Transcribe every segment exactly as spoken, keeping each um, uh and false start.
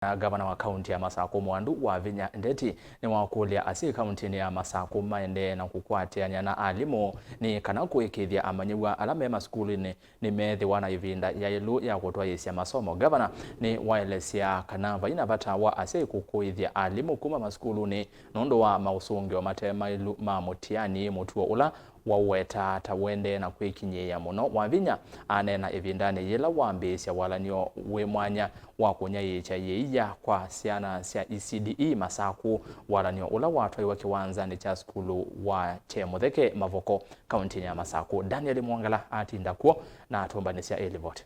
Na ngavana wa kaunti ya Masakũ Mwandu Wavinya Ndeti nĩwakũlya asyai kauntinĩ ya Masakũ maendee na kũkwatĩanĩa na alimũ nĩ kana kũĩkĩĩthya amanyĩw'a ala me masukulunĩ nĩmeethĩwa na ĩvinda yaĩlu ya kũtwaĩĩsya masomo. Ngavana nĩwaelesya kana vai na vata wa asyai kũkũĩthya alimũ kuma masukulunĩ nũndũ wa maũsũngĩo mate maĩlu ma mũtiani, mũtuo ũla waũwetaa ta ũendee na kwĩkinyĩĩa mũno. Wavinya aneena ĩvindanĩ yĩla wambĩĩsya walany'o wĩ mwanya wa kũnyaĩĩkya yĩia kwa syana sya E C D E Masakũ, walany'o ũla watwaiwe kĩwanzanĩ kya sukulu wa Kye Mũtheke Mavoko, kauntinĩ ya Masakũ. Daniel Mwongela atinda kw'o na atũmbanĩsya ĩlivoti.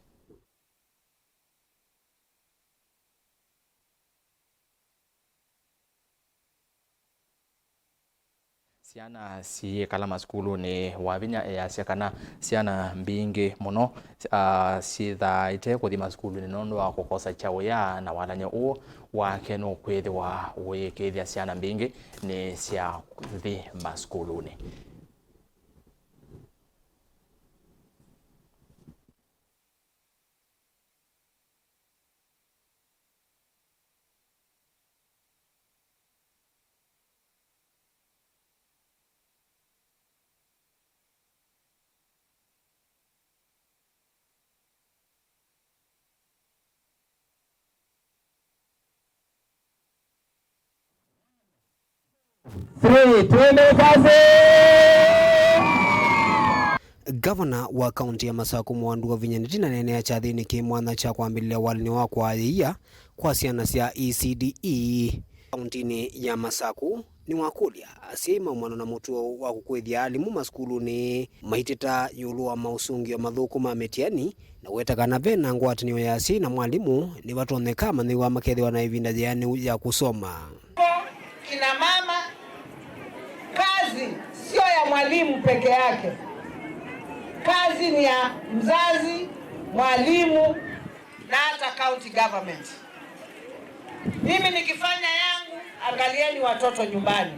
Syana siyĩkala masukulunĩ. Wavinya easya kana syana mbingĩ mũno, ah, syĩthaa ite kũthi masukulunĩ nũndũ wa kũkosa kyaũ ya, na walany'o ũũ wake nũkwĩthĩwa ũyĩkĩĩthya syana mbingĩ nĩ syathi masukulunĩ. Three, twende kazi. Ngavana wa kaunti ya Masakũ Mwandu Wavinya Ndeti naneenea kyathĩnĩ kĩ mwanya kya kwambĩlĩlya walany'o wa kũaĩĩa kwa syana sya E C D E kauntinĩ ya Masakũ nĩwakũlya asyai maumana na mũtuo wa kũkũĩthya alimũ masukulunĩ maitĩta ĩũlũ wa maũsũngĩo mathũku ma mĩtiani, na weta kana ve na ngwatanĩo ya asyai na mwalimũ, nĩvatonyeka amanyĩw'a makethĩwa na ĩvinda yĩanĩu ya kũsoma. Kina mama, kazi sio ya mwalimu peke yake. Kazi ni ya mzazi, mwalimu, na hata county government. Mimi nikifanya yangu, angalieni watoto nyumbani.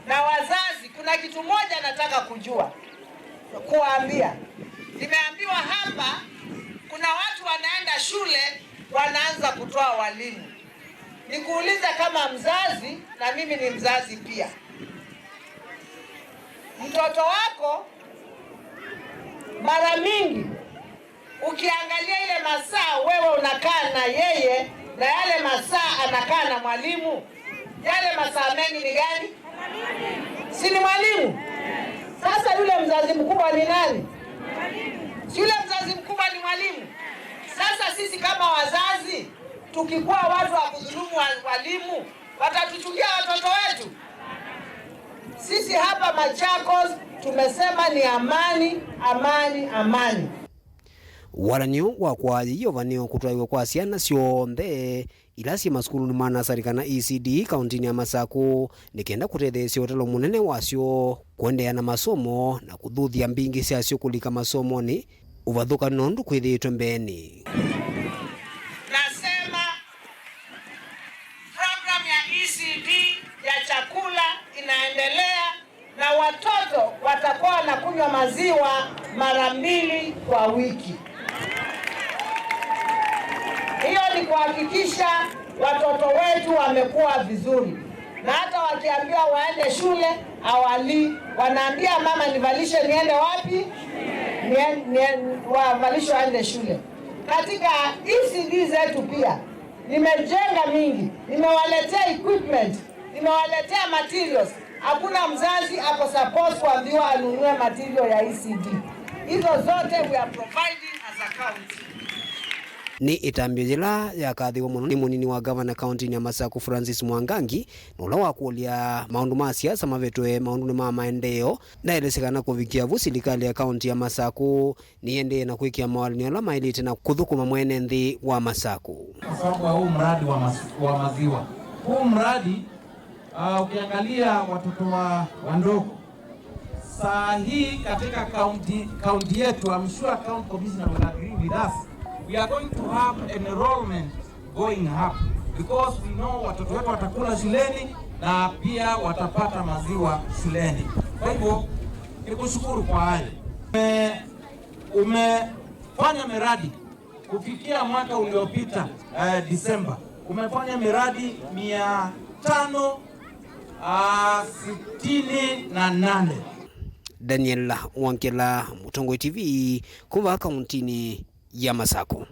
Na wazazi, kuna kitu moja nataka kujua, kuwaambia. Nimeambiwa hapa, kuna watu wanaenda shule, wanaanza kutoa walimu. Nikuulize kama mzazi, na mimi ni mzazi pia. Mtoto wako mara mingi ukiangalia ile masaa wewe unakaa na yeye na yale masaa anakaa na mwalimu, yale masaa mengi ni gani? Si ni mwalimu? Sasa yule mzazi mkubwa ni nani? Si yule mzazi mkubwa ni mwalimu? Sasa sisi kama wazazi, tukikuwa watu wa kudhulumu wa-, walimu, watatuchukia watoto wetu? Sisi hapa Machakos tumesema ni amani, amani, amani. Walany'o wa kũaĩĩa ũvanĩo kũtwaĩwe kwa syana syonthe ila syĩ masukulunĩ ma nasarĩ kana E C D E kauntinĩ ya Masakũ, nĩ kenda kũtetheesya ũtalo mũnene wasyo kũendeea na masomo na kũthuthya mbingĩ syasyo kũlika masomonĩ ũvathũkanu na ũndũ kwĩthĩĩtwe mbeenĩ. Nasema program ya E C D ya chakula inaendelea na watoto watakuwa wanakunywa maziwa mara mbili kwa wiki. Hiyo ni kuhakikisha watoto wetu wamekuwa vizuri. Na hata wakiambiwa waende shule, hawalii, wanaambia mama, "Nivalishe niende wapi?" Nien-, nien-, wavalishwe waende shule. Katika E C D zetu pia, nimejenga mingi, nimewaletea equipment, nimewaletea materials. Hakuna mzazi ako supposed kuambiwa anunue material ya E C D. Hizo zote we are providing as a county. Nĩ ĩtambya yĩla yakathĩwe mũno nĩ mũnini wa ngavana kauntinĩ ya Masakũ Francis Mwangangi, na ũla wakũlya maũndũ ma siasa mavetwe maũndũnĩ ma maendeeo, ndaelesya kana kũvikĩa vu silikalĩ ya kaunti ya Masakũ nĩyĩendee na kwĩkĩa mawalany'o ala maĩlĩte na kũthũkũma mwene nthĩ wa Masakũ. Kwa sababu ya huu mradi wa mas-, wa maziwa. Huu mradi, ah, ukiangalia watoto wa, wadogo, saa hii katika kaunti, kaunti yetu, I'm sure county commissioner will agree with us, we are going to have enrollment going up because we know watoto wetu watakula shuleni na pia watapata maziwa shuleni. Kwa hivyo, nikushukuru kwa hayo. Ume-, umefanya miradi Kufikia mwaka uliopita, eh, Disemba, umefanya miradi mia tano sitini na nane. Daniel Wangila, Mũtongoi T V, kuma kauntinĩ ya Masakũ.